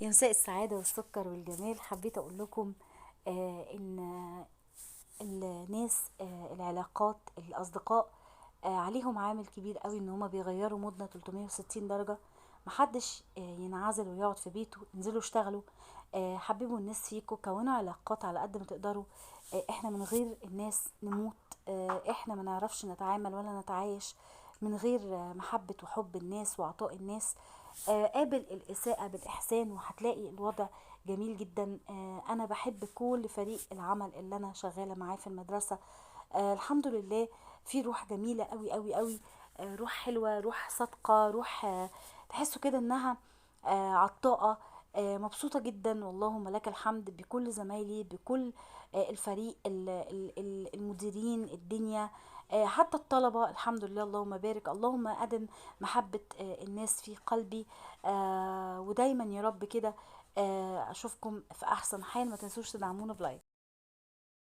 يا مساء السعادة والسكر والجمال. حبيت أقول لكم إن الناس، العلاقات، الأصدقاء، عليهم عامل كبير قوي إن هما بيغيروا مودنا 360 درجة. محدش ينعزل ويقعد في بيته، انزلوا اشتغلوا، حببوا الناس فيكوا، كونوا علاقات على قد ما تقدروا. احنا من غير الناس نموت، احنا ما نعرفش نتعامل ولا نتعايش من غير محبة وحب الناس وعطاء الناس. قابل الإساءة بالإحسان وهتلاقي الوضع جميل جدا. أنا بحب كل فريق العمل اللي أنا شغالة معاه في المدرسة، الحمد لله في روح جميلة قوي قوي قوي، روح حلوة، روح صادقة، روح تحسوا كده إنها عطاءة. مبسوطة جدا واللهم لك الحمد بكل زمايلي، بكل الفريق، المديرين، الدنيا، حتى الطلبة، الحمد لله اللهم بارك، اللهم أدم محبة الناس في قلبي. ودايما يا رب كده، أشوفكم في أحسن حال. ما تنسوش تدعمونا ب like.